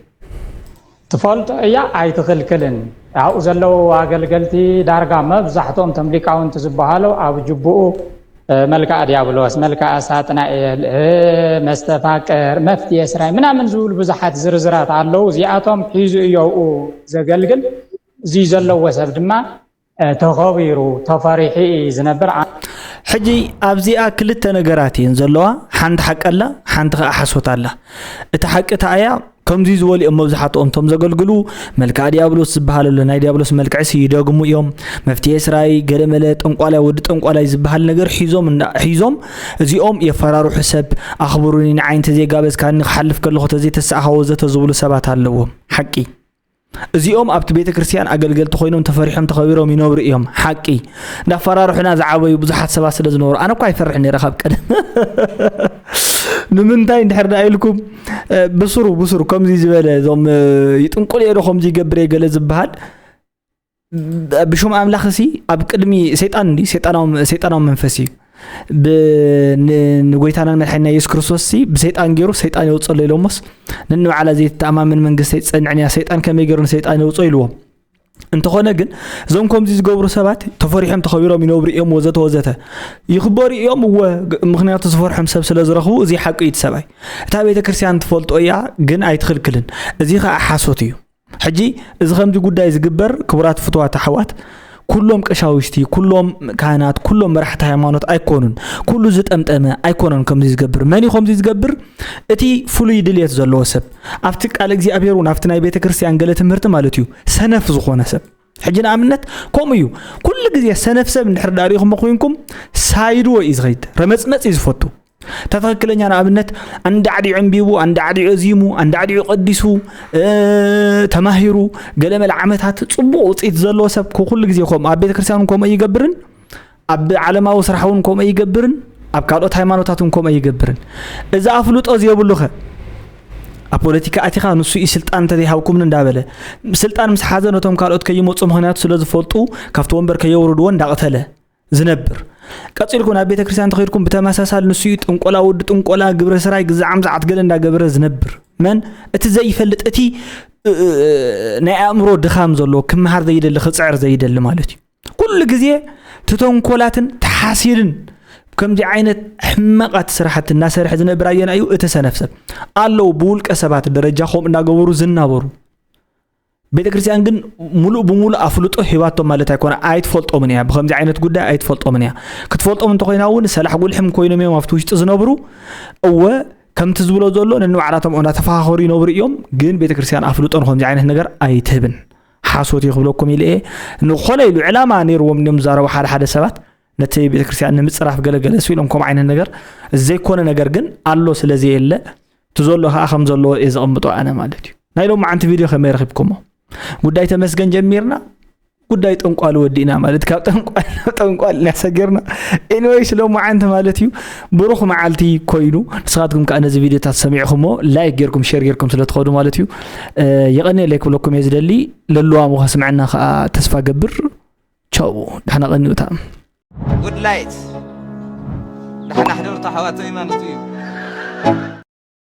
ትፈልጦ እያ ኣይትኽልክልን። ኣብኡ ዘለዉ ኣገልገልቲ ዳርጋ መብዛሕትኦም እቶም ሊቃውንቲ ዝበሃሉ ኣብ ጅቡኡ፣ እ፣ መልክኣ ዲያብሎስ፣ መልክኣ ሳጥናኤል፣ እ፣ መስተፋቅር፣ መፍትየ ስራይ ምናምን ዝብሉ ብዙሓት ዝርዝራት ኣለዉ። እዚኣቶም ሒዙ እዩ ኣብኡ ዘገልግል። እዚ ዘለዎ ሰብ ድማ፣ እ፣ ተኸቢሩ ተፈሪሑ እዩ ዝነብር። ኣ- ሕጂ ኣብዚኣ ክልተ ነገራት እየን ዘለዋ። ሓንቲ ሓቂ ኣላ፣ ሓንቲ ኸኣ ሓሶት ኣላ። እታ ሓቂ እታ እያ፣ ከምዚ ዝበሉ እዮም መብዛሕትኦም እቶም ዘገልግሉ። መልክኣ ዲያብሎስ ዝበሃል ኣሎ፣ ናይ ዲያብሎስ መልክዕሲ ይደግሙ እዮም። መፍትሔ ስራይ፣ ገለመለ፣ ጠንቋላይ፣ ወዲ ጠንቋላይ ዝበሃል ነገር ሒዞም እንዳ-፣ ሒዞም እዚኦም የፈራርሑ ሰብ። ኣኽብሩኒ፣ ንዓይ እንተዘይጋበዝካኒ ክሓልፍ ከለኹ ተዘይተሳእኻ ወዘተ ዝብሉ ሰባት ኣለዎም። ሓቂ። እዚኦም ኣብቲ ቤተ ክርስቲያን ኣገልገልቲ ኮይኖም ተፈሪሖም ተኸቢሮም ይነብሩ እዮም። ሓቂ። እንዳፈራርሑና ዝዓበዩ ብዙሓት ሰባት ስለ ዝነበሩ፣ ኣነ እኳ ኣይፈርሕን ነይረ ካብ ቀደም። ንምንታይ እንድሕር ደኣ ኢልኩም፣ እ፣ ብስሩ፣ ብስሩ ከምዚ ዝበለ፣ እዞም፣ እ፣ ይጥንቁል እየ ዶ ከምዚ ይገብር እየ ገለ ዝበሃል፣ ብ-፣ ብሹም ኣምላኽ ሲ ኣብ ቅድሚ ሰይጣን እንዲ፣ ሰይጣናዊ፣ ሰይጣናዊ መንፈስ እዩ። ብ-፣ ን-፣ ንጎይታናን መድሓኒና የሱስ ክርስቶስ ሲ ብሰይጣን ገይሩ ሰይጣን የውፀሎ ኢሎሞስ፣ ነንባዕላ ዘይትተኣማመን መንግስቲ ኣይትጸንዕን እያ፣ ሰይጣን ከመይ ገይሩ ንሰይጣን የውፅኦ ኢልዎም። እንተኾነ ግን እዞም ከምዚ ዝገብሩ ሰባት ተፈሪሖም ተኸቢሮም ይነብሩ እዮም ወዘተ ወዘተ። ይኽበሩ እዮም እወ፣ ግ-፣ ምኽንያቱ ዝፈርሖም ሰብ ስለ ዝረኽቡ፣ እዚ ሓቂ እዩ እቲ ሰብኣይ። እታ ቤተ ክርስቲያን ትፈልጦ እያ ግን ኣይትኽልክልን። እዚ ኸኣ ሓሶት እዩ። ሕጂ እዚ ከምዚ ጉዳይ ዝግበር ክቡራት ፍቱዋት ኣሕዋት፣ ኩሎም ቀሻውሽቲ፣ ኩሎም ካህናት፣ ኩሎም መራሕቲ ሃይማኖት ኣይኮኑን። ኩሉ ዝጠምጠመ ኣይኮነን ከምዚ ዝገብር። መን እዩ ከምዚ ዝገብር? እቲ ፍሉይ ድልየት ዘለዎ ሰብ። ኣብቲ ቃል እግዚኣብሔር እውን ኣብቲ ናይ ቤተ ክርስቲያን ገለ ትምህርቲ ማለት እዩ ሰነፍ ዝኾነ ሰብ። ሕጂ ንኣብነት ከምኡ እዩ። ኩሉ ግዜ ሰነፍ ሰብ እንድሕር ዳኣ ሪኢኹሞ ኮይንኩም ሳይድዎ እዩ ዝኸይድ። ረመጽመጽ እዩ ዝፈቱ። እታ ትኽክለኛ ንኣብነት ኣንዳዕዲዑ ኣንቢቡ፣ ኣንዳዕዲዑ ኣዚሙ፣ ኣንዳዕዲዑ ቀዲሱ፣ እ፣ ተማሂሩ፣ ገለመለ ዓመታት ጽቡቕ ውፅኢት ዘለዎ ሰብ ኩ-፣ ኩሉ ግዜ ከምኡ ኣብ ቤተ ክርስቲያን እውን ከምኡ ኣይገብርን፣ ኣብ ዓለማዊ ስራሕ እውን ከምኡ ኣይገብርን፣ ኣብ ካልኦት ሃይማኖታት እውን ከምኡ ኣይገብርን። እዚ ኣፍልጦ ዘየብሉኸ ኣብ ፖለቲካ ኣቲኻ ንሱ እዩ ስልጣን እንተዘይሃብኩምኒ እንዳበለ ስልጣን ምስ ሓዘ ነቶም ካልኦት ከይመፁ ምኽንያቱ ስለ ዝፈልጡ ካብቲ ወንበር ከየውርድዎ እንዳቕተለ ዝነብር። ቀጺልኩም ናብ ቤተ ክርስቲያን ተኸይድኩም ብተመሳሳሊ ንሱ እዩ ጥንቆላ ወዲ ጥንቆላ ግብረ ስራይ ግዛዕ ምዛዓት ገለ እንዳገበረ ዝነብር። መን? እቲ ዘይፈልጥ፣ እቲ፣ እ፣ እ፣ ናይ ኣእምሮ ድኻም ዘለዎ፣ ክመሃር ዘይደሊ፣ ክጽዕር ዘይደሊ ማለት እዩ። ኩሉ ግዜ ተተንኮላትን ተሓሲድን ከምዚ ዓይነት ሕመቓት ስራሕቲ እናሰርሐ ዝነብር ኣየናይ እዩ? እቲ ሰነፍ ሰብ። ኣለዉ ብውልቀ ሰባት ደረጃ ከምኡ እናገበሩ ዝናበሩ። ቤተ ክርስቲያን ግን ሙሉእ ብሙሉእ ኣፍልጦ ሂባቶም ማለት ኣይኮነ፣ ኣይትፈልጦምን እያ። ብከምዚ ዓይነት ጉዳይ ኣይትፈልጦምን እያ። ክትፈልጦም እንተኮይና እውን ሰላሕ ጉልሕም ኮይኖም እዮም ኣብቲ ውሽጢ ዝነብሩ። እወ ከምቲ ዝብሎ ዘሎ ነንባዕላቶም እንዳተፈኻኸሩ ይነብሩ እዮም። ግን ቤተ ክርስቲያን ኣፍልጦ ንከምዚ ዓይነት ነገር ኣይትህብን። ሓሶት እዩ ክብለኩም ኢለ እየ። ንኮነ ኢሉ ዕላማ ነይርዎም እዮም ዝዛረቡ ሓደ ሓደ ሰባት ነቲ ቤተ ክርስቲያን ንምፅራፍ ገለገለ ሱ ኢሎም ከምኡ ዓይነት ነገር ዘይኮነ ነገር ግን ኣሎ ስለ ዘየለ እቲ ዘሎ ከዓ ከም ዘለዎ እየ ዘቐምጦ ኣነ ማለት እዩ። ናይ ሎማዓንቲ ቪድዮ ከመይ ረኺብኩሞ? ጉዳይ ተመስገን ጀሚርና ጉዳይ ጠንቋል ወዲእና ማለት ካብ ጠንቋል ናብ ጠንቋል ኢና ሰጊርና። ኤኒወይስ ሎማዓንቲ ማለት እዩ ብሩኽ መዓልቲ ኮይኑ ንስኻትኩም ከዓ ነዚ ቪድዮታት ሰሚዕኹሞ ላይክ ጌርኩም ሼር ጌርኩም ስለ ትኸዱ ማለት እዩ። እ፣ የቐንየለይ ክብለኩም እየ ዝደሊ። ለልዋሙ ከስምዐና ከዓ ተስፋ ገብር። ቻው፣ ደሕና ቀንዩታ። ጉድ ላይት ዳሕና ሕደርቱ ኣሕዋተይ ማለት እዩ።